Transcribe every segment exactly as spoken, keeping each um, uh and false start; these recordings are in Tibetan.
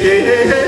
ཐུགས་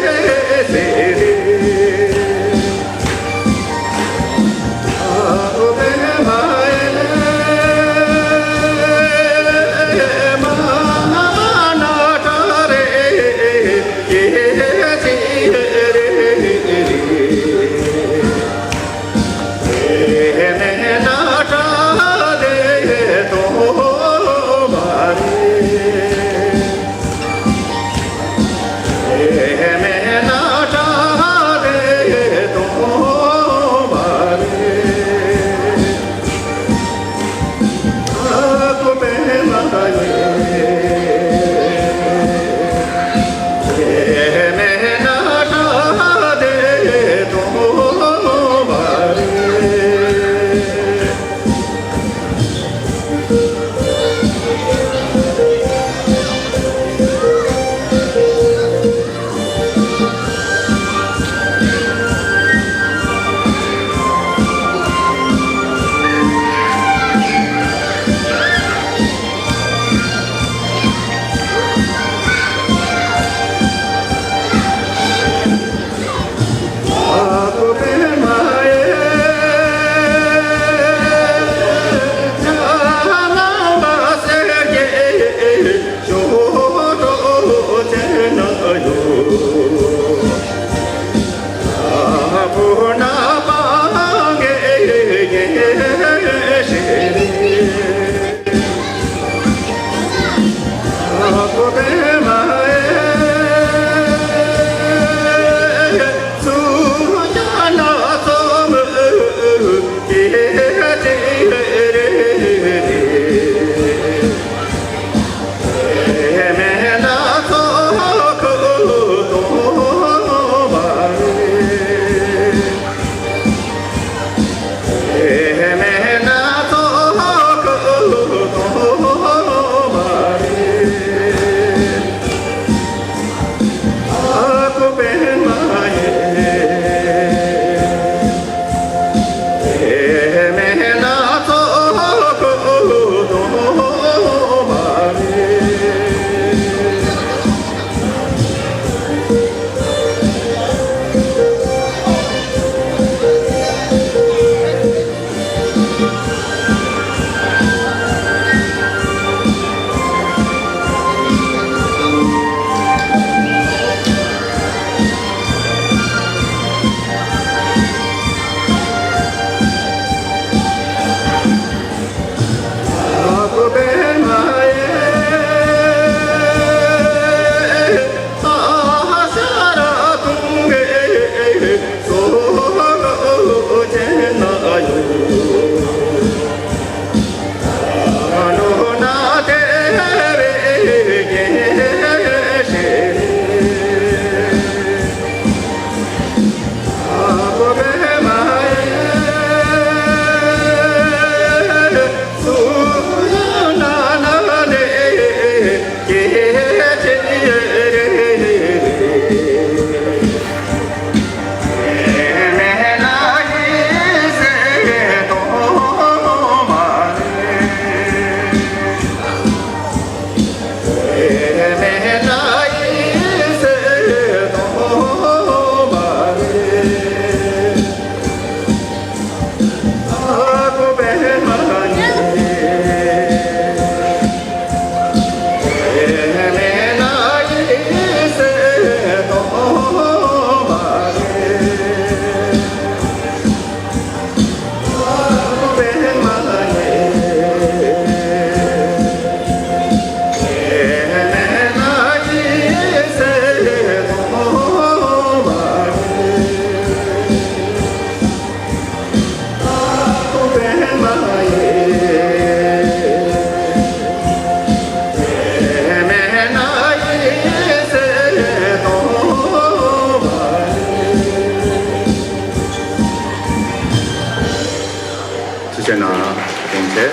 རྗེ་གནང་། ཡོང་ཚེ།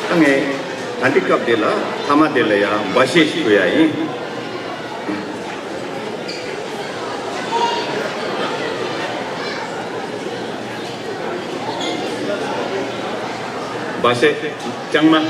ད་ངས་ད་འདི་སྐབས་འདི་ལ་ཐ་མ་འདི་ལ་ཡང་འབའ་གཞས་ཤིག་ཞུ་ཡ་ཡིན། འབའ་གཞས་ལྕང་མ།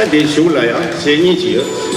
དེའི་གཞུག་ལ་ཡང་གཞས་གཉིས་ཅིག་ཡོད།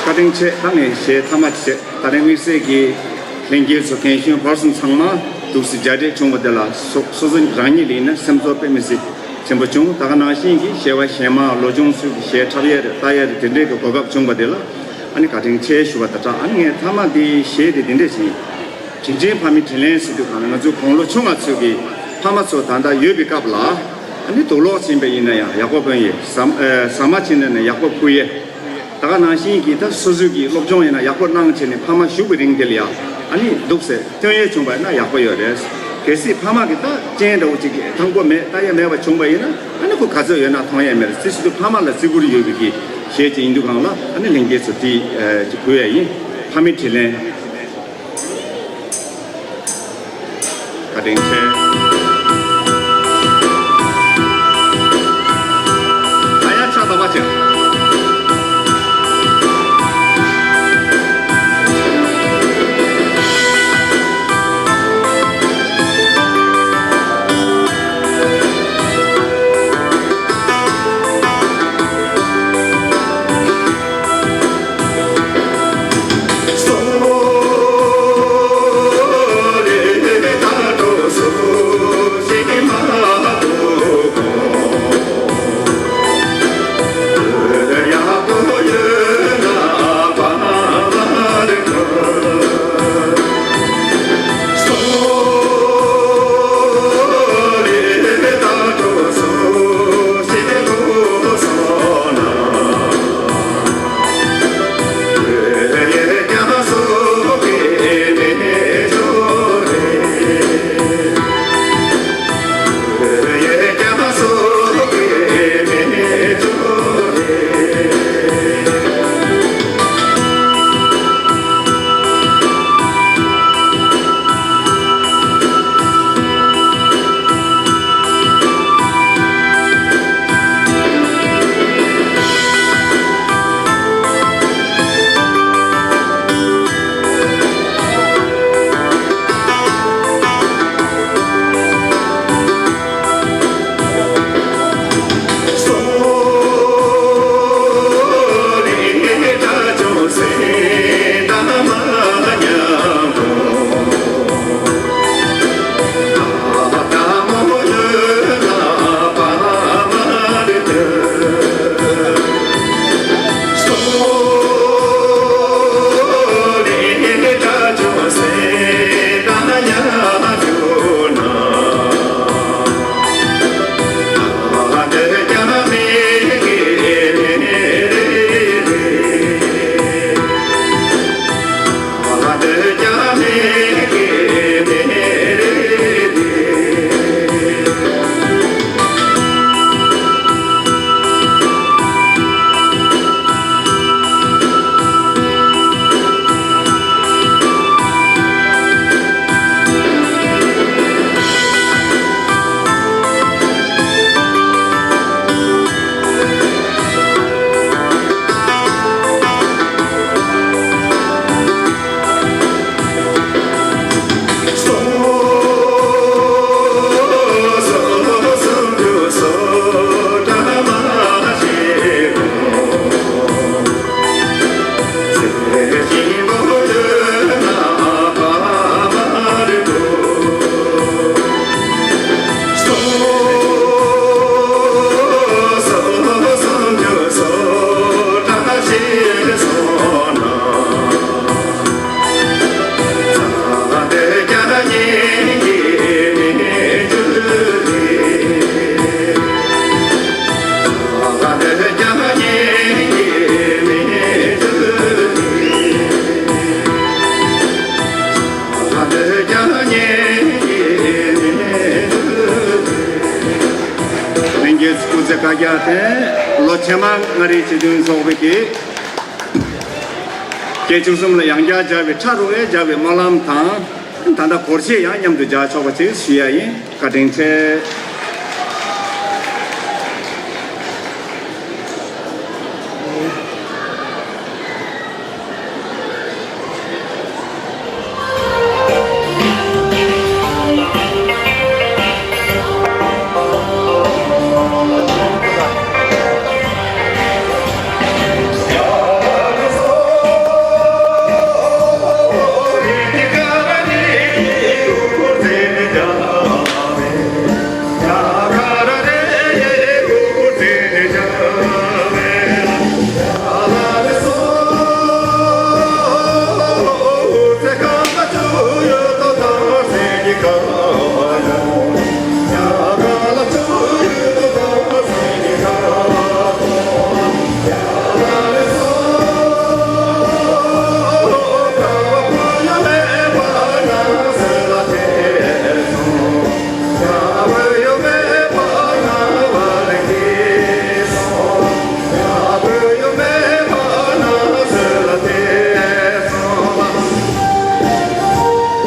བཀའ་དྲིན་ཆེ། ད་ནས་གཞས་མཐའ་མ་བྱེད། ད་རིང་དམིགས་བསལ་གྱི་ལྷན་རྒྱས་ཚོ་རྒན་གཞོན་བར་གསུམ་ཚང་མ་འདུག་སེ་མཇལ་འཕྲད་བྱུང་བ་དེ་ལ་སོ་སོ་སོ་རང་ཉིད་ལ་ཡིན་ན་སེམས་ཚོར་དཔེ་མི་སྲིད་ཆེན་པོ་བྱུང་། ད་ག་ནང་བཞིན་གྱི་གཞས་པ་གཞས་མ་ལོ་ཆུང་ཚོས་ཀྱི་གཞས་འཁྲབ་ཡས་རེད་ལྟ་ཡས་རེད་དེ་འདྲའི་གི་གོ་སྐབས་བྱུང་བ་དེ་ལ་ཨ་ནི་བཀའ་དྲིན་ཆེ་ཞུ་བ་དང་སྦྲགས། ཨ་ནི་ངས་མཐའ་མ་འདི་གཞས་དེ་འདི་འདྲས་ཤིག་དྲིན་ཅན་ཕ་མའི་དྲིན་ལན་ཟེར་དུས་གང་ལ་ང་ཚོའི་དགུང་ལོ་ཆུང་བ་ཚོས་ཀྱི་ཕ་མ་ཚོ་ད་ལྟ་ཡོད་པའི་སྐབས་ལ་ཨ་ནི་དུག་ལོག་ཕྱིན་པ་ཡིན་ན་ཡང་ཡག་པོ་ཕོན་ཡས། ཟ་ཨ་ཟ་མ་ཕྱིན་ན་ནི་ཡག་པོ་ཕུལ་ཡས། ད་ག་ནང་བཞིན་གྱི་ད་སོ་སོའི་གི་སློབ་སྦྱོང་ཡིན་ན་ཡག་པོ་གནང་བྱས་ནས་ཕ་མ་བཞུགས་པའི་རིང་དེ་ལ་ཡང་ཨ་ནི་འདུག་སེ་སྟོན་ཡས་བྱུང་བ་ཡིན་ན་ཡག་པོ་ཡོད་རེད། གལ་སྲིད་ཕ་མ་གི་ད་རྐྱེན་འདྲ་བོ་ཅིག་གི་ཐང་པོ་མེད་ལྟ་ཡས་མེད་པ་བྱུང་བ་ཡིན་ན་ཨ་ནི་ཁོ་ག་ཚོད་ཡོད་ན་མཐོང་ཡས་མེད་རེད། སྲིད་སྲིད་དུ་ཕ་མ་ལ་བརྩི་བཀུར་ཡོད་པའི་གི་གཞས་ཅིག་ཡིན་དུས་གང་ལ་ཨ་ནི་ལྷན་རྒྱས་ཚོ་དེ་ཅིག་གུས་ཡས་ཡིན། ཕ་མའི་དྲིན་ལན། བཀའ་དྲིན་ཆེ། ཨ་ཡ་ཕྱག་དང་པ་བྱས། ལྷན་རྒྱས་སྐུ་ཚེ་བསྐལ་བརྒྱར་བརྟན། ལོ་ཕྱེད་མ་ལྔ་རིང་སྤྱི་མཐུན་ཚོགས་པའི་གི་བརྒྱད་ཅུ་གསུམ་ལ་ཡང་བསྐྱར་སྦྱར་བའི་ཕྲ་རུ་ཨེ་སྦྱར་བའི་སྨོན་ལམ་དང་། ད་ལྟ་སྒོར་གཞས་ཡང་མཉམ་དུ་སྦྱར་ཆོག་པ་ཅིག་ཞུ་ཡ་ཡིན། བཀའ་དྲིན་ཆེ།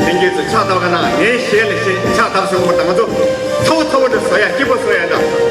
ལྷན་རྒྱས་ཚོ་ཕྱག་བཏབ་ག་ན། ངའི་ཞལ་ལ་ཞེས་ཕྱག་བཏབ་སོང་བ་དང་། ང་ཚོ་ཚ་བོ་ཚ་བོ་འདྲ་བཟོ་ཡ། སྐྱིད་པོ་བཟོ་ཡ་འདྲ།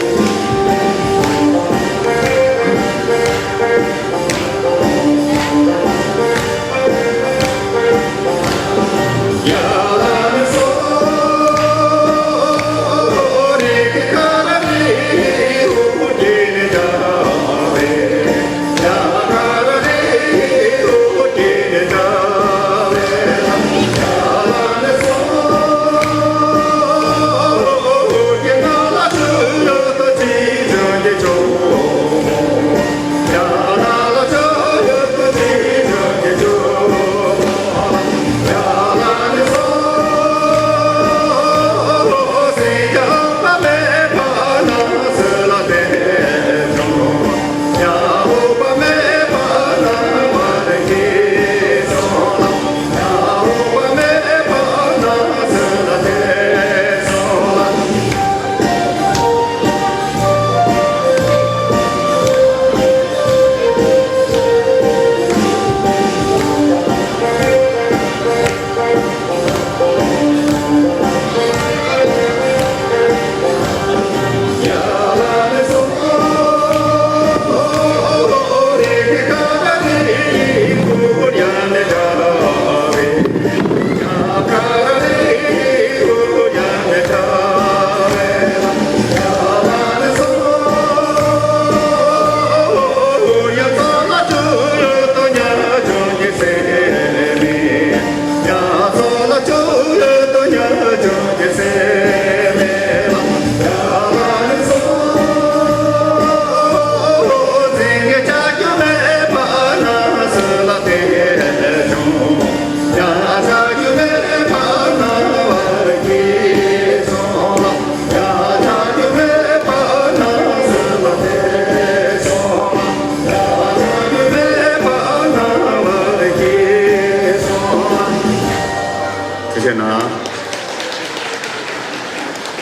ད་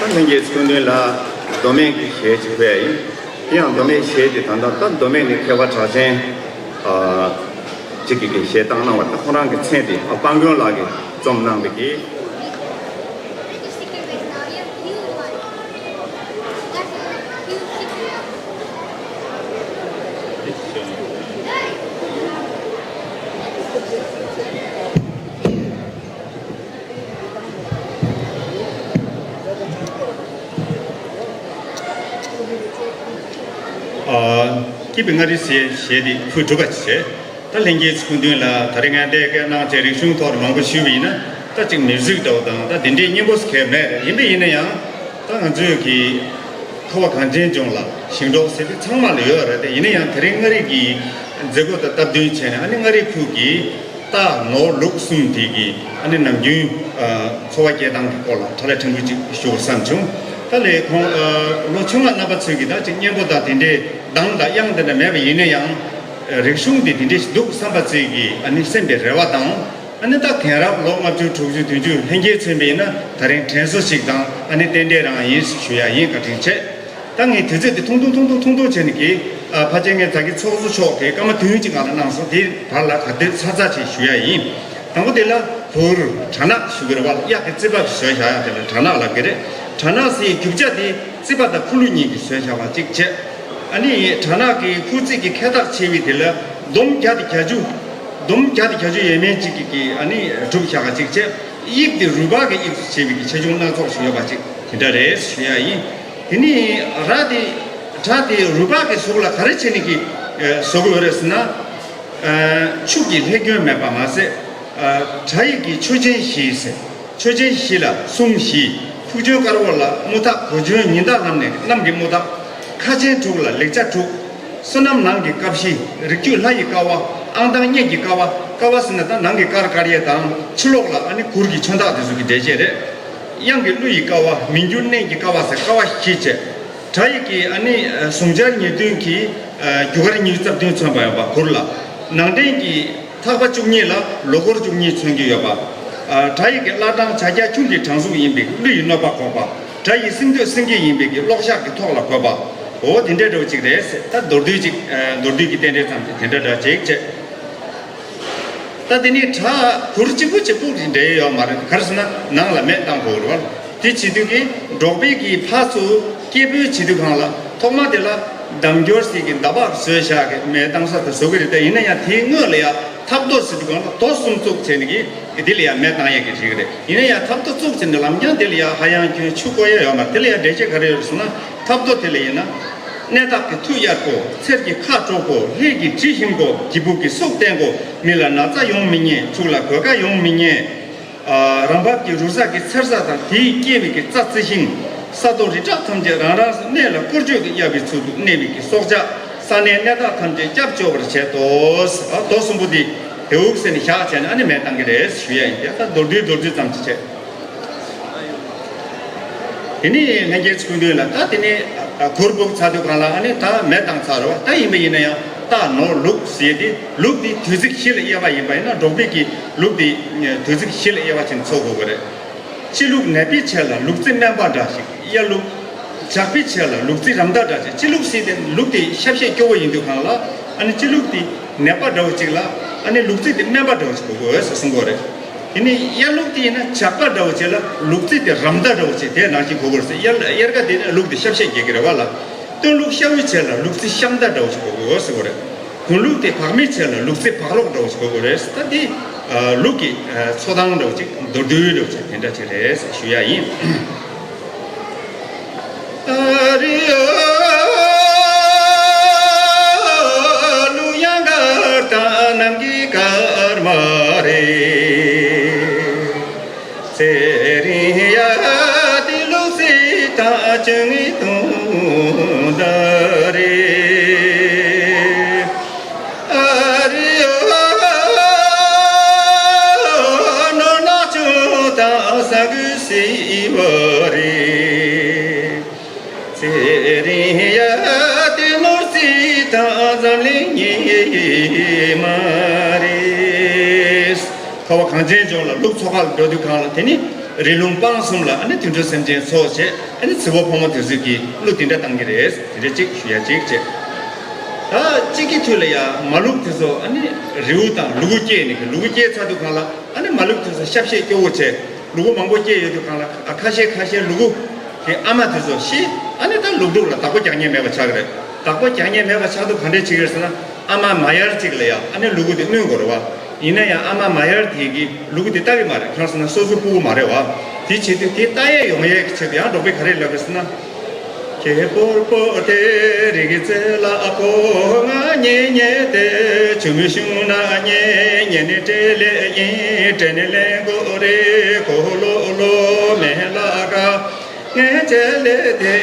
ལྷན་རྒྱས་སྐུ་མདུན་ལ་མདོ་སྨད་ཀྱི་གཞས་ཅིག་ཕུལ་ཡ་ཡིན། དེ་ཡང་མདོ་སྨད་གཞས་དེ་ད་ལྟ་ད་མདོ་སྨད་ནས་མཁས་པ་གྲགས་ཅན་ཨ་ཅིག་གིས་གཞས་བཏང་གནང་བ་དང་ཁོང་རང་གི་མཚན་དེ་ཨ་དཔལ་མགོན་ལགས་ཀྱིས་རྩོམ་གནང་བའི་གི། ཨ། སྐྱིད་པའི་མངའ་རིས་ཟེར་གཞས་འདི་ཕུལ་གྲུབ་པ་བྱས། ད་ལྷན་རྒྱས་སྐུ་མདུན་ལ་ད་རེས་ངས་འདི་སྐད་གནང་བྱས་རིག་གཞུང་ཐོག་ནས་མང་པོ་ཞུས་པ་ཡིན་ན་ད་ཅིག་མིའུ་ཟིག་འདྲ་བོ་དང་ད་འདི་འདྲའི་སྙན་པོ་ཟེར་མཁན་མེད་རེད། ཡིན་པ་ཡིན་ན་ཡང་ད་ང་ཚོས་ཀྱི་ཁ་བ་གངས་ཅན་ལྗོངས་ལ་ཞིང་འབྲོག་ཟེར་དེ་ཚང་མ་ལ་ཡོད་རེད་དེ། ཡིན་ན་ཡང་དེ་རིང་མངའ་རིས་ཀྱི་མཛད་སྒོ་དང་སྟབས་བསྟུན་བྱས་ནས་ཨ་ནི་མངའ་རིས་ཁུལ་གྱི་རྟ་ནོར་ལུག་གསུམ་དེ་གི་ཨ་ནི་ནམ་རྒྱུན་འཚོ་བ་སྐྱེལ་སྟངས་ཀྱི་སྐོར་ལ་ཕྲ་རགས་ཕྲན་བུ་ཅིག་ཞུ་བར་བསམ་བྱུང་། ད་ལས་ཁོང་ལོ་ཆུང་བ་རྣམ་པ་ཚོས་ཀྱི་ད་ཅིག་སྙན་པོ་དང་དེ་འདྲའི་གདངས་དང་དབྱངས་དེ་འདྲ་མེད་པ་ཡིན་ན་ཡང་རིག་གཞུང་དེ་དེ་འདྲའི་ཞིག་འདུག་བསམ་པ་ཚོས་ཀྱི་ཨ་ནི་སེམས་པའི་རེ་བ་དང་། ཨ་ནི་ད་རྒན་རབས་ལོ་ལྔ་བཅུ་དྲུག་ཅུ་བདུན་ཅུ་ལྷན་རྒྱས་མཚོན་པ་ཡིན་ན་ད་རིང་དྲན་གསོ་ཞིག་དང་ཨ་ནི་རྟེན་འབྲེལ་རང་ཡིན་ཞུ་ཡ་ཡིན། བཀའ་དྲིན་ཆེ། ད་ངས་དུས་ཚོད་དེ་ཐུང་ཐུང་ཐུང་ཐུང་ཐུང་ཐུང་བྱས་ནས་ཀྱི་ཨ་ཕལ་ཆེར་ངས་ད་གི་ཚོགས་གཙོ་མཆོག་གིས་སྐར་མ་བདུན་ཅིག་ང་ལ་གནང་སོང་། དེའི་བར་ལ་ག་དུས་ཚར་ཚར་ཅིག་ཞུ་ཡ་ཡིན། དང་པོ་དེ་ལ་གུར་དྲ་ནག་ཞུ་གི་རེད་བ། གཡག་གི་རྩིད་པ་བཟོས་བཞག་ཡ་དེ་ལ་དྲ་ནག་ལབ་ཀྱི་རེད། དྲ་ནག་ཟེར་རྒྱུ་ཆ་དེ་རྩིད་པ་དང་ཕུ་ལུ་གཉིས་ཀྱིས་བཟོས་བཞག་པ་གཅིག་བྱས། ཨ་ནི་དྲ་ནག་གི་ཁུ་རྩིད་ཀྱི་ཁེ་ཐག་ཆེ་བའི་དེ་ལ་འདོམ་བརྒྱ་དང་བརྒྱད་ཅུ། འདོམ་བརྒྱ་དང་བརྒྱད་ཅུ་ཡས་མས་གཅིག་གིས་ཨ་ནི་གྲུབ་བཞག་པ་གཅིག་བྱས། དབྱིབས་དེ་རུས་སྦལ་གྱི་དབྱིབས་སུ་བྱས་པའི་གི་ཆེ་ཆུང་སྣ་ཚོགས་ཤིག་ཡོད་པ་གཅིག་དེ་འདྲ་རེད་ཞུ་ཡ་ཡིན། དེ་ནི་ར་དེ་དྲ་དེ་རུས་སྦལ་གྱི་གཟུགས་ལ་ག་རེ་བྱས་ནས་ཀྱི་བཟོ་དགོས་རེད་ཟེར་ན། ཕྱུགས་ཀྱི་ལྷད་སྐྱོན་མེད་པ་མ་ཟད། དྲ་ཡིག་གི་ཆོས་ཅན་བཞི་ཟེར། ཆོས་ཅན་བཞི་ལ་གསུང་བཞི། ཕུག་ཆོན་དཀར་པོ་ལ་དམུ་ཐག། གོ་ཆོན་ཉི་ཟླ་ལྷམ་ནས་གནམ་གྱི་དམུ་ཐག། ཁ་ཆེན་དྲུག་ལ་ལེགས་ཆ་དྲུག། བསོད་ནམས་ནང་གི་ཀ་བཞི། རིགས་རྒྱུད་ལྷ་ཡི་ཀ་བ། ཨང་དང་སྙེད་ཀྱི་ཀ་བ། ཀ་བ་ཟེར་ན་ད་ནང་གི་ཀར་དཀར་ཡས་དང་ཕྱི་ལོགས་ལ་ཨ་ནི་གུར་གྱི་ཆོན་ཐག་དེ་ཚོ་གི་འགྲེལ་བཤད་རེད། དབྱངས་ཀྱི་ཀླུ་ཡི་ཀ་བ། མི་འགྱུར་གནས་ཀྱི་ཀ་བ་ཟེར་ཀ་བ་བཞི་བྱས། དྲ་ཡིག་གི་ཨ་ནི་ཟུང་འཇལ་ཉེར་བདུན་གྱི་རྒྱུ་སྐར་ཉི་ཤུ་རྩ་བདུན་མཚོན་པ་ཡོད་པ་གུར་ལ། ནང་འདྲེན་གྱི་ཐག་པ་བཅུ་གཉིས་ལ་ལོ་འཁོར་བཅུ་གཉིས་མཚོན་གྱི་ཡོད་པ། ཨ། དྲ་ཡིག་གི་བླ་བྲང་བྱ་རྒྱལ་ཁྱུང་གི་བྲང་གཟུགས་ཡིན་པའི་ཀླུ་ཡི་གནོད་པ་འགོག་པ། དྲ་ཡི་སེང་འདོད་སེང་གེ་ཡིན་པའི་གི་གློག་ཞགས་ཀྱི་ཐོག་ལ་འགོད་པ། འོ་དེ་འདྲའི་འདྲ་བོ་ཅིག་རེད། ད་མདོར་བསྡུས་ཅིག་ཨ། མདོར་བསྡུས་ཀྱི་རྟེན་འབྲེལ་ཙམ་དེ་དེ་འདྲ་འདྲ་ཅིག་བྱས། ད་དེ་ནི་དྲ་གུར་གཅིག་པུ་གཅིག་པུ་གི་འབྲེལ་ཡོད་མ་རེད། ག་རེ་ཟེར་ན་ནང་ལ་མེ་བཏང་དགོས་རེད་བ། དེ་བྱེད་དུས་ཀྱི་འབྲོག་པའི་གི་ཕར་ཚུར་སྐྱེས་སྤོས་བྱེད་དུས་སྒང་ལ་ཐོག་མ་དེ་ལ་འདམ་སྐྱོར་ཟེར་གི་མདའ་བག་བཟོས་བཞག་གི་མེ་བཏང་ས་དེ་བཟོ་གི་རེད། དེ་ཡིན་ན་ཡང་དེའི་སྔོན་ལ་ཡང་ཐབ་རྡོ་ཟེར་དུས་སྒང་ལ་རྡོ་གསུམ་བཙུགས་བྱས་ནས་གི་དེ་ལ་ཡང་མེ་བཏང་ཡས་ཀྱི་བྱེད་གི་རེད། ཡིན་ན་ཡང་ཐབ་རྡོ་བཙུགས་བྱས་ནས་ལམ་རྐྱང་དེ་ལ་ཡང་ཧ་ཡང་སྐྱོན་ཆུ་བསྐོལ་ཡས་ཡོད་མ་རེད། དེ་ལ་ཡང་འགྲེལ་བཤད་ག་རེ་ཡོད་རེད་ཟེར་ན། ཐབ་རྡོ་དེ་ལ་ཡིན་ན། གནས་བདག་གི་མཐུ་གཡར་དགོས། གསེར་གྱི་ཁ་དཀྲོག་དགོས། ལྷས་ཀྱི་གྲི་ཞིམ་དགོས། སྒྱིད་པུ་གི་སུག་བསྟེན་དགོས། མི་ལ་ན་ཚ་ཡོང་མི་ཉན། ཕྱུགས་ལ་གོད་ཁ་ཡོང་མི་ཉན། ཨ། རང་འབབ་ཀྱི་རུས་ས་གི་ཚེར་ས་དང་དེས་སྐྱེ་བའི་གི་རྩྭ་རྩི་ཤིང་། ས་རྡོ་རི་བྲག་ཐམས་ཅད་རང་རང་གནས་ལ་བཀོལ་སྤྱོད་ཀྱི་གཡར་བའི་ཚུལ་དུ་གནས་པའི་གི་སྲོག་ཆགས་ས་གནས་གནས་བདག་ཐམས་ཅད་སྐྱབས་བཅོལ་བར་བྱེད་དོ། ཨ། རྡོ་གསུམ་པོ་འདི་དེའུ་ཟེར་ནས་བཞག་བྱས་ནས་ཨ་ནི་མེ་བཏང་གི་རེད་ཞུ་ཡ་ཡིན། དེ་ད་མདོར་བསྡུས་མདོར་བསྡུས་ཙམ་ཅིག་བྱས། དེ་ནས་ལྷན་རྒྱས་སྐུ་མདུན་ལ་ད་དེ་ནས་གུར་ཕུབ་ཚར་དུས་སྒང་ལ་ཨ་ནི་ད་མེ་བཏང་ཚར་རེད་བ། ད་ཡིན་པ་ཡིན་ན་ཡང་རྟ་ནོར་ལུག་ཟེར་དེ་ལུག་དེ་དུས་ཚིགས་བཞི་ལ་དབྱེ་བ་ཡིན་པ་ཡིན་ན་འབྲོག་པའི་གི་ལུག་དེ་དུས་ཚིགས་བཞི་ལ་དབྱེ་བ་ཕྱིན་ཚོ་དགོས་ཀྱི་རེད། སྤྱི་ལུག་ནད་པའི་ཆེད་ལ་ལུག་རྫི་སྨན་པ་འདྲ་ཞིག་དབྱར་ལུག་ཇག་པའི་ཆེད་ལ་ལུག་རྫི་རམ་མདའ་འདྲ་ཞིག་སྤྱི་ལུག་ཟེར་དེ་ལུག་དེ་ཤ་བཤད་སྐྱོ་བོ་ཡིན་དུས་སྒང་ལ་ཨ་ནི་སྤྱི་ལུག་དེ་ནད་པ་འདྲ་བོ་ཅིག་ལ་ཨ་ནི་ལུག་རྫི་དེ་སྨན་པ་འདྲ་བོ་ཞིག་དགོས་ཀྱི་ཡོད་ཟེར་གསུང་གི་ཡོད་རེད། དེ་ནས་དབྱར་ལུག་དེ་ཡིན་ན་ཇག་པ་འདྲ་བོ་བྱས་ལ་ལུག་རྫི་དེ་རམ་མདའ་འདྲ་བོ་བྱས་དེ་ནང་བཞིན་གོ་དགོས་ཟེར། དབྱར་དབྱར་ཁ་དེ་ནས་ལུག་དེ་ཤ་བཤད་རྒྱག་གི་རེད་བ་ལ། སྟོན་ལུག་ཤ་བོའི་ཆེད་ལ་ལུག་རྫི་ཤ་མདའ་འདྲ་བོ་ཞིག་གོ་དགོས་ཟེར་གོ་རེད། དགུན་ལུག་དེ་བག་མའི་ཆེད་ལ་ལུག་རྫི་བག་ལོག་འདྲ་བོ་ཞིག་གོ་དགོས་རེད་ཟེར། ད་དེ་ལུག་གི་འཚོ་སྟངས་འདྲ་བོ་ཅིག་མདོར་བསྡུས་འདྲ་བོ་ཅིག་དེ་འདྲ་ཅིག་རེད་ཟེར་ཞུ་ཡ་ཡིན། ཨ་རི་ཨ་ལུ་ཡང་གར་དང་ནམ་གྱི་སྐར་མ་རེད། ཚེ་རིང་ཡ་དེ་ལུག་རྫི་དང་བཅོ་ལྔའི་སྟོང་ཟླ་རེད། ཨ་རི་ཨ་ནོར་ནག་ཆུ་དང་ས་འགུལ་སྲིད་པ་རེད། ཚེ་རིང་ཡ་དེ་ནོར་རྫི་དང་འཛམ་གླིང་ཉི་མ་རེད། ཁ་བ་གངས་ཅན་ལྗོངས་ལ་ལུག་འཚོ་ག་ལ་འགྲོ་དུས་སྒང་ལ་དེ་ནི་ རི་ལུང་སྤང་གསུམ་ལ་ཨ་ནི་དུད་འགྲོ་སེམས་ཅན་འཚོ་བྱེད། ཨ་ནི་ཚེ་བོ་ཕོ་མོ་དེ་ཚོས་ཀྱི་གླུ་དེ་འདྲ་བཏང་གི་རེད། དེ་འདྲ་གཅིག་ཞུ་ཡ་གཅིག་བྱས། ད་གཅིག་གི་དུས་ལ་ཡ་མ་ལུག་དེ་ཚོ་ཨ་ནི་རི་བོ་དང་ལུ་གུ་སྐྱེས་ནས་ཀྱི་ལུ་གུ་སྐྱེས་ཚར་དུས་སྒང་ལ་ཨ་ནི་མ་ལུག་དེ་ཚོ་ཤ་བཤད་སྐྱོ་བོ་བྱས། ལུ་གུ་མང་པོ་སྐྱེས་ཡོད་དུས་སྒང་ལ་ཨ་ཁ་ཤས་ཁ་ཤས་ལུ་གུ་གི་ཨ་མ་དེ་ཚོ་ཤི། ཨ་ནི་ད་ལུག་ཕྲུག་ལ་བདག་པོ་རྒྱག་མཁན་མེད་པ་ཆགས་ཀྱི་རེད། བདག་པོ་རྒྱག་མཁན་མེད་པ་ཆགས་དུས་ག་འདྲས་བྱེད་ཀྱི་རེད་ཟེར་ན། ཨ་མ་མ་ཡར་གཅིག་ལ་ཡ་ཨ་ནི་ལུ་གུ་དེ་གནོན་དགོས་རེད་བ། ཡིན་ན་ཡང་ཨ་མ་མ་ཡར་དེ་གི་ལུ་གུ་དེ་ལྟ་གི་མ་རེད། གང་ཟེར་ན་སོ་སོ་སྤུ་གུ་མ་རེད་བ། དེ་བྱེད་དུས་དེ་ལྟ་ཡས་ཡོང་ཡས་ཀྱི་ཆེད་དུ་ཡང་འབྲོག་པས་ག་རེ་ལབ་རེད་ཟེར་ན། ཁྱེད་པོར་པོ་དེ་རིག་རྩེ་ལ་ཕོ་ང་ཉེ་ཉེ་དེ་ཆུ་མོ་ཤུང་ན་ཉེ་ཉེ་ནི་སྤྲེལ་ལེ་ཡིན་སྤྲེལ་ནི་ལེན་གོ་རེ་གོ་ལོ་ལོ་མེ་ལ་ཀ། ངས་བྱས་ལས་དེ་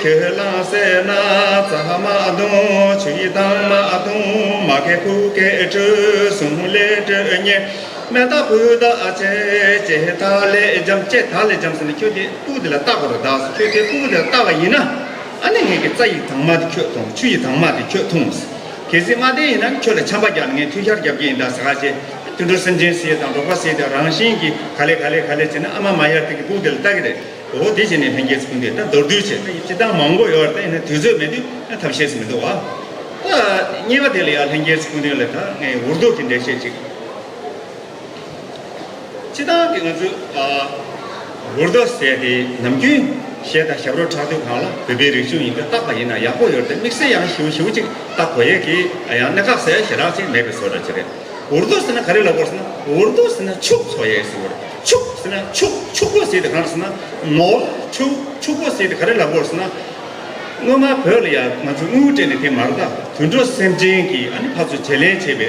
ཁྱོད་ལང་སེ་ན་རྩ་མ་གཏོང་ཆུ་ཡི་དྭངས་མ་གཏོང་མ་ཁེ་ཕུ་ཁེ་ཁྲུ་སུམ་ལེ་ཁྲུ་ཉེ་མེ་ད་བུ་ད་ཅེ་ཅེ་ད་ལེ་འཇམ་ཅེ་ད་ལེ་འཇམ་ཟེར་ནས་ཁྱོད་དེ་སྤུ་དེ་ལ་བཏགས་པ་རེད། ད་ཁྱོད་དེ་སྤུ་དེ་ལ་བཏགས་པ་ཡིན་ན་ཨ་ནི་ངས་ཀྱི་རྩ་ཡི་དྭངས་མ་དེ་ཁྱོད་འཐུང་། ཆུ་ཡི་དྭངས་མ་དེ་ཁྱོད་འཐུང་། གལ་སྲིད་མ་བསྟན་ཡིན་ན་ཁྱོད་ལ་ཆམ་པ་རྒྱག་ནས་ངས་མཐུན་ཤར་རྒྱབ་ཀྱི་ཡིན་ད་ཟེར་ག་བྱས། དུད་འགྲོ་སེམས་ཅན་ཟེར་དང་འབྲོག་པ་ཟེར་དང་རང་བཞིན་གྱིས་ག་ལེ་ག་ལེ་ག་ལེ་བྱས་ན་ཨ་མ་མ་ཡར་དེ་གི་སྤུ་དེ་ལ་བཏགས་ཀྱི་རེད། འོ་དེ་བྱས་ནས་ལྷན་སྐྱེས་ཚོ་ཀུན་འདུས་ད་མདོར་བསྡུས་བྱས་ན་སྤྱི་བཏང་མང་པོ་ཡོད་རེད། ད་ཡིན་ན་དུས་ཚོད་མེད་དུས་ཐབས་ཤེས་སུ་མི་འདུག་བ། ད་གཉིས་པ་དེ་ལ་ཡང་ལྷན་སྐྱེས་ཚོ་ཀུན་འདུས་ལ་ད་ངས་འུར་རྡོ་གི་འགྲེལ་བཤད་ཅིག་སྤྱི་བཏང་གི་ང་ཚོས་ཨ་འུར་རྡོ་ཟེར་དེ་ནམ་རྒྱུན་གཞས་དང་ཞབས་བྲོ་འཁྲབ་དུས་སྒང་ལ་བོད་པའི་རིག་གཞུང་ཡིན་པས་བཏགས་པ་ཡིན་ན་ཡག་པོ་ཡོད་རེད་དེ། དམིགས་བསལ་ཡང་ཞིབ་ཞིབ་ཅིག་བཏགས་དགོས་ཡས་ཀྱི་ཡང་གནད་འགག་ཟེར་ཞེ་དྲག་ཅིག་མེད་པའི་བཟོ་འདྲ་ཅིག་རེད། འུར་རྡོ་ཟེར་ན་ག་རེ་ལབ་དགོས་ཟེར་ན། འུར་རྡོ་ཟེར་ན་ཕྱུག་འཚོ་ཡས་ཟེར་བ་རེད། ཕྱུག་ཟེར་ན་ཕྱུག་ཕྱུག་པོ་ཟེར་དེ་གང་རེད་ཟེར་ན། ནོར་ཕྱུག་ཕྱུག་པོ་ཟེར་དེ་ག་རེ་ལབ་དགོས་ཟེར་ན། སྔོན་མ་བོད་ལ་ཡང་ང་ཚོ་དངུལ་སྤྲད་ནས་དེ་མ་རེད་ད། དུད་འགྲོ་སེམས་ཅན་གྱི་ཨ་ནི་ཕར་ཚུར་བྱེད་ལེན་བྱས་པའི་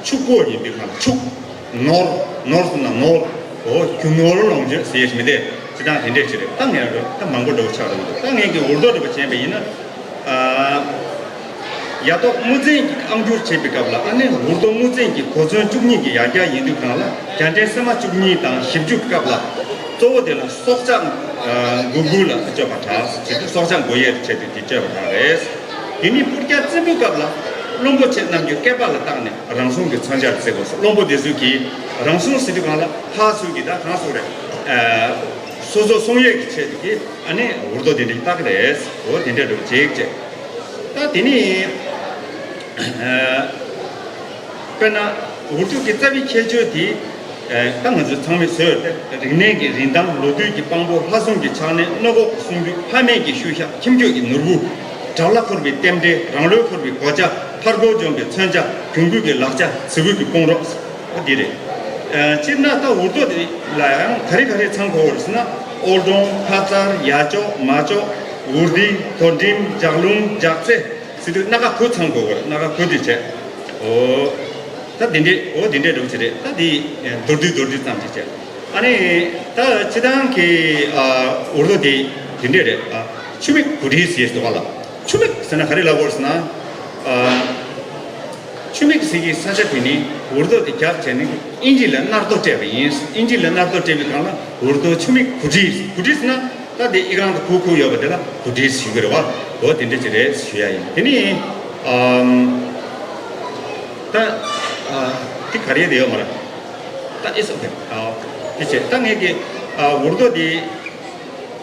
ཕྱུག་པོ་ཡིན་པའི་ཁར་ཕྱུག་ནོར། ནོར་ཟེར་ན་ནོར། འོ་རྒྱུ་ནོར་ལོངས་སྤྱོད་ཟེར་ཡས་མི་དེ་སྤྱི་བཏང་དེ་འདྲས་ཅིག་རེད། ད་ངས་ད་མང་པོ་འདྲ་བོ་ཆགས་རེད་འདུག་ད་ངས་ཀྱི་འུར་རྡོ་འདྲ་བོ་བྱས་པ་ཡིན་ན། ཨ། ཡ་ཏོག་དམུ་རྫིང་གི་ཨང་སྒྱུར་བྱེད་པའི་སྐབས་ལ་ཨ་ནི་འུར་རྡོ་དམུ་རྫིང་གི་གོ་མཚོན་བཅུ་གཉིས་ཀྱི་ཡར་རྒྱས་ཡིན་དུས་སྒང་ལ་རྒྱལ་ཕྲན་སིལ་མ་བཅུ་གཉིས་དང་བཞི་བཅུ་སྐབས་ལ་གཙོ་བོ་དེ་ལ་སྲོག་ཆགས་ཨ་མགོ་དགུ་ལ་སྤྱོད་པ་དྲག་ཟེར་དུས་སྲོག་ཆགས་མགོ་ཡས་ཆེད་དུ་དེ་སྤྱོད་པ་དྲག་རེད། དེ་ནས་སྤུར་རྒྱལ་བཙན་པོའི་སྐབས་ལ་བློན་པོ་ཆེ་རྣམས་ཀྱི་སྐེད་པ་ལ་བཏགས་ནས་རང་སྲུང་གི་མཚོན་ཆ་ལ་བརྩི་དགོས་སོ། བློན་པོ་དེ་ཚོས་ཀྱིས་རང་སྲུང་ཟེར་དུས་སྒང་ལ་ཕར་ཚུར་གྱི་ད་གང་ཟེར་རེད། ཨ། སོ་སོ་སྲུང་ཡས་ཀྱི་ཆེད་དུ་གི་ཨ་ནི་འུར་རྡོ་དེ་འདྲ་བཏགས་ཀྱི་རེད། འོ་དེ་འདྲ་འདྲ་བོ་བྱེད་ཀྱི་བྱེད། ད་དེ་ནི་ཨ། དཔེར་ན་འུར་རྡོ་གི་རྩ་བའི་ཁྱད་ཆོས་དེ་ཨ་ད་ང་ཚོས་ཚང་མས་བཟོས་ཡོད་དེ། རིག་གནས་ཀྱི་རིན་ཐང་། ལོ་དུས་ཀྱི་དཔང་པོ། ལྷ་སྲུང་གི་ཕྱག་ལེན། གནོད་འགོག་གི་སྲུང་སྐུད། ཕ་མེས་ཀྱི་ཤུལ་བཞག་ཁྱིམ་སྐྱོད་ཀྱི་ནོར་བུ། དགྲ་ལྷ་འཁུར་བའི་རྟེན་འབྲེལ། རང་ལུས་འཁུར་བའི་གོ་ཆ། ཕར་རྒོལ་འཇོམས་པའི་མཚོན་ཆ། གྱོང་གུད་ཀྱི་ལག་ཆ། ཚེ་འགུལ་གྱི་དཔུང་རོགས། འོ་འདི་རེད། ཨ་སྤྱིར་ན་ད་འུར་རྡོ་དེ་ལ་ཡང་ག་རེ་ག་རེ་ཚང་དགོས་པ་རེད་ཟེར་ན། ཨོལ་ཀྲོང་། ཕ་ཙར། ཡ་ཅོག་མ་ཅོག་འུར་དི། དོ་འགྲིམ། ལྗགས་ལུང་། ལྗགས་རྩེ་ཟེར་དུས་སྣ་ཁ་དགུ་ཚང་དགོས་པ་རེད། སྣ་ཁ་དགུ་དེ་བྱས། འོ། ད་འདི་འདྲས། འོ་འདི་འདྲས་འགྲོ་གི་རེད། ད་འདི་མདོར་བསྡུས་མདོར་བསྡུས་ཙམ་ཅིག་བྱས། ཨ་ནི་ད་སྤྱིར་བཏང་གི་ཨ་འུར་རྡོ་དེ་འདི་འདྲས་རེད། ཨ་ཆུ་མིག་གུ་ཊི་ཟེར་འདུག་ག་ལ། ཆུ་མིག་ཟེར་ན་ག་རེ་ལབ་དགོས་ཟེར་ན། ཨ་ཆུ་མིག་ཟེར་གྱི་ས་ཆ་དེ་ནི་འུར་རྡོ་དེ་རྒྱབ་བྱས་ནས་ཨིན་ཇི་ལ་གནར་རྡོ་སྤྲད་པ་ཡིན། ཨིན་ཇི་ལ་གནར་རྡོ་སྤྲད་པའི་སྒང་ལ་འུར་རྡོ་ཆུ་མིག་གུ་ཊི། གུ་ཊི་ཟེར་ན་ད་དེ་ཨི་ཁང་དུ་ཁུག་ཁུག་ཡོད་པ་དེ་ལ་གུ་ཊི་ཞུ་གི་རེད་བ། འོ་དེ་འདྲ་ཅིག་རེད་ཞུ་ཡ་ཡིན། དེ་ནི་ཨམ་ད་ཨ་དེ་ག་རེ་དེ་ཡོད་མ་རེད། ད་ཨི་སོ་ཨ་དེ་བྱས་ད་ངས་ཀྱི་ཨ་འུར་རྡོ་དེ།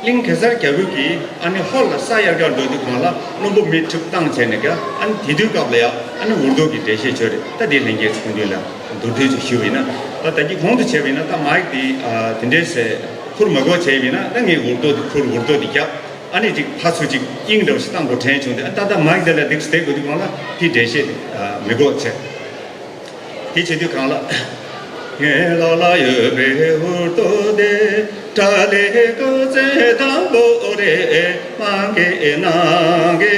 གླིང་གེ་སར་རྒྱལ་པོ་གིས་ཨ་ནི་ཧོར་ལ་ས་ཡར་རྒྱས་འགྲོ་དུས་སྒང་ལ་བློན་པོ་མི་ཁྲི་བཏང་བྱས་ནས་ཀྱང་ཨ་ནི་དེ་དུས་སྐབས་ལ་ཡང་ཨ་ནི་འུར་རྡོ་གི་འགྲེལ་བཤད་བྱོས་རེད། ད་དེ་ལྷན་རྒྱས་ཚོ་ཀུན་འདུས་ལ་མདོར་བསྡུས་ཅིག་ཞུས་པ་ཡིན་ན། ད་ད་གིན་གོང་དུ་བྱས་པ་ཡིན་ན་ད་མའིག་དེ་ཨ་དེ་འདྲས་སེ་འཁུར་མ་དགོས་བྱས་པ་ཡིན་ན། ད་ངས་འུར་རྡོ་དེ་འཁུར། འུར་རྡོ་དེ་རྒྱབ། ཨ་ནི་ཅིག་ཕར་ཚུར་ཅིག་དབྱིངས་འདྲ་བོ་ཞིག་བཏང་དགོས་དྲན་བྱུང་སྟེ། ཨ་ད་ད་མའིག་དེ་ལ་འདུག་སེ་བསྡད་དགོས་དུས་སྒང་ལ་དེ་འགྲེལ་བཤད་དེ་ཨ་མི་དགོས་བྱས། དེ་བྱེད་དུས་སྒང་ལ། ངའི་ལག་ལ་ཡོད་པའི་འུར་རྡོ་དེ། ཏྲ་ལི་སྐུ་ཚེ་དང་པོ་རེད། མ་གི་ནང་གི་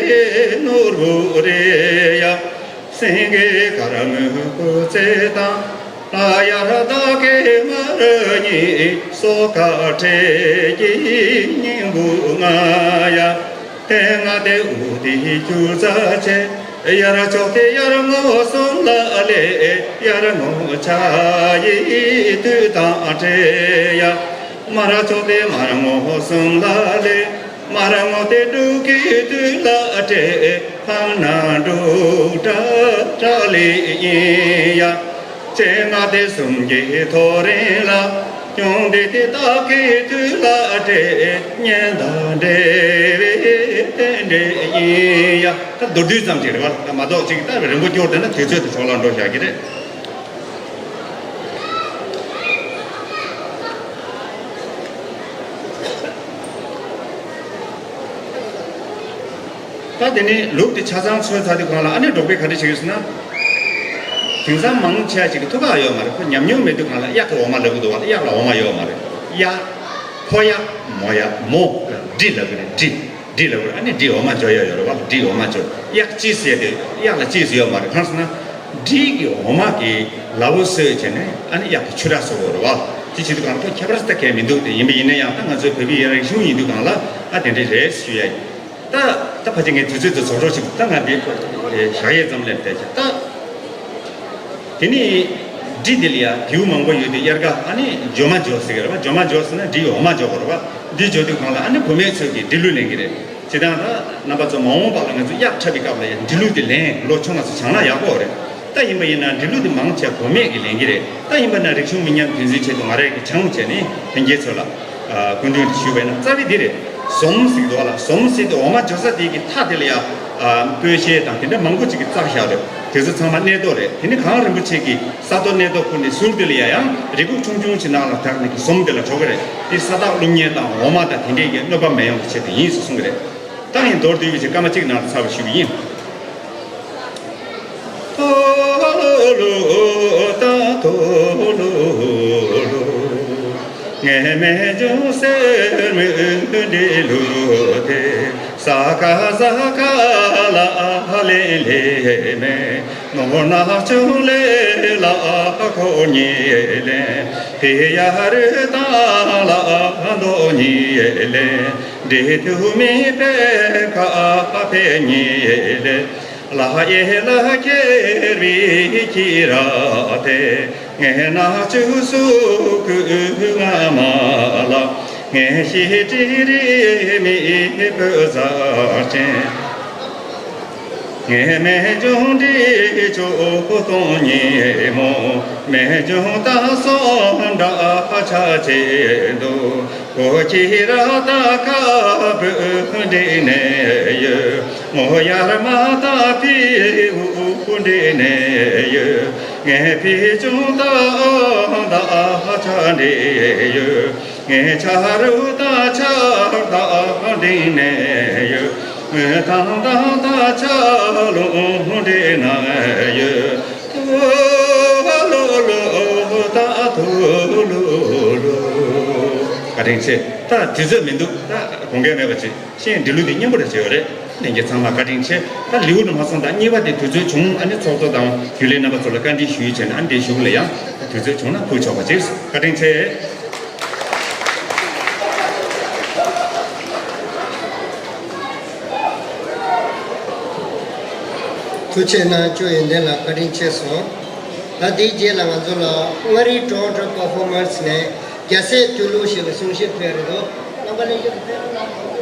ནོར་བུ་རེད་ཡ། སེང་གེ་དཀར་མོའི་སྐུ་ཚེ་དང་། ཨ་ཡར་ད་གེ་མར་གཉིས་སོ་ཀ་ཁྲེ་གི་སྙིང་པོ་ང་ཡ། དེ་ང་དེ་འུ་དེ་རྒྱུ་རྩ་ཆེ། ཡར་ཕྱོགས་དེ་ཡར་ངོ་གསུམ་ལ་ལེ། ཡར་ངོ་ཆ་ཡི་དུས་དང་འཕྲད་ཡ། མར་ཕྱོགས་དེ་མར་ངོ་གསུམ་ལ་ལེ། མར་ངོ་དེ་འབྲུག་གི་དུས་ལ་འཕྲད། ཕང་ན་འབྲུག་སྒྲ་སྒྲ་ལེ་ཡིན་ཡ། ཅེ་ང་དེ་གསུམ་གྱི་ཐོ་རེངས་ལ། ཡོང་སྟེ་དེ་དག་གི་དུས་ལ་སྤྲད། གཉེན་དང་འབྲེལ་བའི་རྟེན་འབྲེལ་ཡིན་ཡ། ད་མདོར་བསྡུས་ཙམ་ཅིག་རེད་བ། ད་མ་གཏོགས་ཅིག་ད་རིང་པོ་སྐྱོར་བསྡད་ན་དུས་ཚོད་དེ་འཕྲོ་བརླག་འགྲོ་བཞག་གི་རེད། ད་དེ་ནས་ལུགས་དེ་ཆ་ཚང་མཚོན་ཚར་དུས་སྒང་ལ་ཨ་ནི་འབྲོག་པས་ག་རེ་བྱེད་ཀྱི་ཟེར་ན། དེང་སང་མང་ཆེ་བ་ཞིག་གི་ཐུགས་ཁག་ཡོད་མ་རེད། ཁོ་ཉམས་མྱོང་མེད་དུས་སྒང་ལ་གཡག་གི་འོ་མ་ལབ་ཀྱི་འདུག་བ། གཡག་ལ་འོ་མ་ཡོད་མ་རེད། གཡག་ཕོ་གཡག་མོ་གཡག་མོ་ལ་འབྲི་ལབ་ཀྱི་རེད། འབྲི། འབྲི་ལབ་ཀྱི་རེད། ཨ་ནི་འབྲིའི་འོ་མ་འཇོ་ཡ་ཡོད་རེད་བ། འབྲིའི་འོ་མ་འཇོ། གཡག་གཅེས་ཟེར་ཏེ་གཡག་ལ་གཅེས་ཟེར་ཡོད་མ་རེད། གང་ཟེར་ན། འབྲི་གི་འོ་མ་གི་ལ་འོ་བཟོས་བྱས་ནས་ཨ་ནི་གཡག་གི་ཆུ་རགས་བཟོ་དགོས་རེད་བ། དེ་བྱེད་དུས་སྒང་ལ་ཁྱད་པར་ད་གས་མི་འདུག་དེ་ཡིན་པ་ཡིན་ན་ཡང་ད་ང་ཚོའི་བོད་པའི་རིག་གཞུང་ཡིན་དུས་སྒང་ལ་ཨ་དེ་འདྲ་རེད་ཞུ་ཡ་ཡིན། ད་ད་ཕལ་ཆེར་ངས་དུས་ཚོད་དེ་རྫོགས་རོགས་བྱེད། ད་ང་འདི་བཞག་ཡས་ཙམ་ལས་བསྡད་ཀྱང་ད། དེ་ནས་འབྲི་དེ་ལ་ཡ་དེའུ་མང་པོ་ཡོད་དེ་དབྱར་ཁ་ཨ་ནི་འཇོ་མ་འཇོ་ཟེར་གི་རེད་བ། འཇོ་མ་འཇོ་ཟེར་ན་འབྲིའི་འོ་མ་འཇོ་དགོས་རེད་བ། འདི་འཇོ་དུས་སྒང་ལ་ཨ་ནི་བུད་མེད་ཚོས་ཀྱི་འབྲི་གླུ་ལེན་གི་རེད། སྤྱིར་བཏང་ད་རྣམ་པ་ཚོ་མ་འོངས་པ་ལ་ང་ཚོ་གཡག་འཁྲབ་པའི་སྐབས་ལ་ཡ་འབྲི་གླུ་དེ་ལེན། ལོ་ཆུང་བ་ཚོ་སྦྱང་ན་ཡག་པོ་རེད། ད་ཡིན་པ་ཡིན་ན་འབྲི་གླུ་དེ་མང་ཆེ་བ་བུད་མེད་ཀྱིས་ལེན་གི་རེད། ད་ཡིན་པ་ན་རིག་གཞུང་མི་ཉམས་རྒྱུན་འཛིན་ཆེད་དུ་ང་རང་གིས་སྦྱངས་བྱས་ནས་ལྷན་རྒྱས་ཚོ་ལ་སྐུ་མདུན་དུ་ཞུས་པ་ཡིན་ན་རྩ་བའི་འདི་རེད། ཟོམ་ཟེར་གི་འདུག་བ་ལ། ཟོམ་ཟེར་དུས་འོ་མ་འཇོ་ས་དེ་གི་མཐའ་དེ་ལ་ཡ་སྤོས་ཤེལ་དང་དེ་འདྲ་མང་པོ་ཅིག་གིས་བཙགས་བཞག་རེད། དེ་ཚོ་ཚང་མ་གནས་རྡོ་རེད། དེ་ནི་གངས་རིན་པོ་ཆེ་གི་ས་རྡོ་གནས་རྡོ་ཁུར་ནས་ཟུར་དེ་ལ་ཡ་ཡང་རི་སྦུག་ཆུང་ཆུང་ཅིག་ནང་ལ་བཏགས་ནས་གི་ཟོམ་དེ་ལ་འཇོ་གི་རེད། དེ་ས་ཐག་རླུང་ཉེ་དང་འོ་མ་དང་དེ་འདྲའི་གི་གནོད་པ་མི་ཡོང་བའི་ཆེད་དུ་ཡིན་ཟེར་གསུང་གི་རེད། ད་ངས་མདོར་བསྡུས་པའི་ཆེད་སྐར་མ་གཅིག་ནང་ལ་ཚར་བ་ཞུ་གི་ཡིན། ལོ་ལོ་ལོ་ད་ཐོ་ལོ་ལོ། ངས་མེ་ལྗོངས་གསེར་མོའི་འབྲི་གླུ་དེ། ས་ཀ་ས་ཀ་ལ་ལེན་ལེ་མེ། ནོར་ནག་ཅུང་ལེ་ལ་ཁོ་ཉེ་ལེ། ཕི་ཡ་རུ་ཏང་ལ་མདོ་ཉེ་ལེ། འདྲེ་དུ་མི་པེ་ཁ་ཕེ་ཉེ་ལེ། ལ་ཡེ་ལ་ཁེར་བི་ཁྱི་ར་ཏེ། ངེ་ན་ཅུ་སུ་ཀུ་ང་མ་ལ། ངེ་ཤི་ཏི་རི་མི་པུ་ཛ་ཅན། ངེ་མེ་ཇུང་འདི་ཅོ་སྟོང་ཉི་མོ། མེ་ཇུང་ད་སོང་འདྲ་ཆ་ཅེ་འདུག་གོ་ཁྱི་ར་ད་ཁ་བུ་འདི་ནས་ཡོད། ངོ་ཡར་མ་ད་ཕི་འུ་འདི་ནས་ཡོད། ངའི་ཕི་ཅུང་ད་ད་ཆ་འདི་ཡོད། ངའི་ཆ་རུ་ད་ཆ་ད་འདི་ནས་ཡོད། ངའི་ཐང་ད་ད་ཆ་ལུང་འདི་ན་ཡོད། ཐུ་ལོ་ལོ་ད་ཐུ་ལོ་ལོ། བཀའ་དྲིན་ཆེ། ད་དུས་ཚོད་མི་འདུག་ད་དགོངས་འགལ་མེད་པ་ཅིག་ཤེས་འདི་ལུགས་འདི་སྙན་པོ་རེ་བྱས་ཡོད་རེད། ལྷན་རྒྱས་ཚང་མ་བཀའ་དྲིན་ཆེ། ད་ལེའུ་དུ་མ་སོང་ད་གཉིས་པ་དེ་དུས་ཚོད་བྱུང་ཨ་ནི་ཚོགས་གཙོ་དང་རྒྱུན་ལས་རྣམ་པ་ཚོ་ལ་བཀའ་འདྲི་ཞུས་བྱས་ནས་ཨ་ནི་དེ་གཞུག་ལ་ཡང་དུས་ཚོད་བྱུང་ན་ཕུལ་ཆོག་པ་ཅིག་བཀའ་དྲིན་ཆེ། ཐུགས་རྗེ་གནང་། ཇོ་ཡོན་ཏན་ལགས་བཀའ་དྲིན་ཆེ་སོང་། ད་དེའི་རྗེས་ལ་ང་ཚོ་ལ་མངའ་རིས་ཊོ་རོན་ཊོ་པར་ཕོར་མར་སི་ནས་རྒྱལ་སྲས་ཐོས་ལུགས་ཞེས་པའི་གསུང་བཤད་ཕུལ་ཡ་རེད་འདུག་རྣམ་པ་ལྷན་རྒྱས་ཀྱིས་ཕེབས་རོགས་གནང་།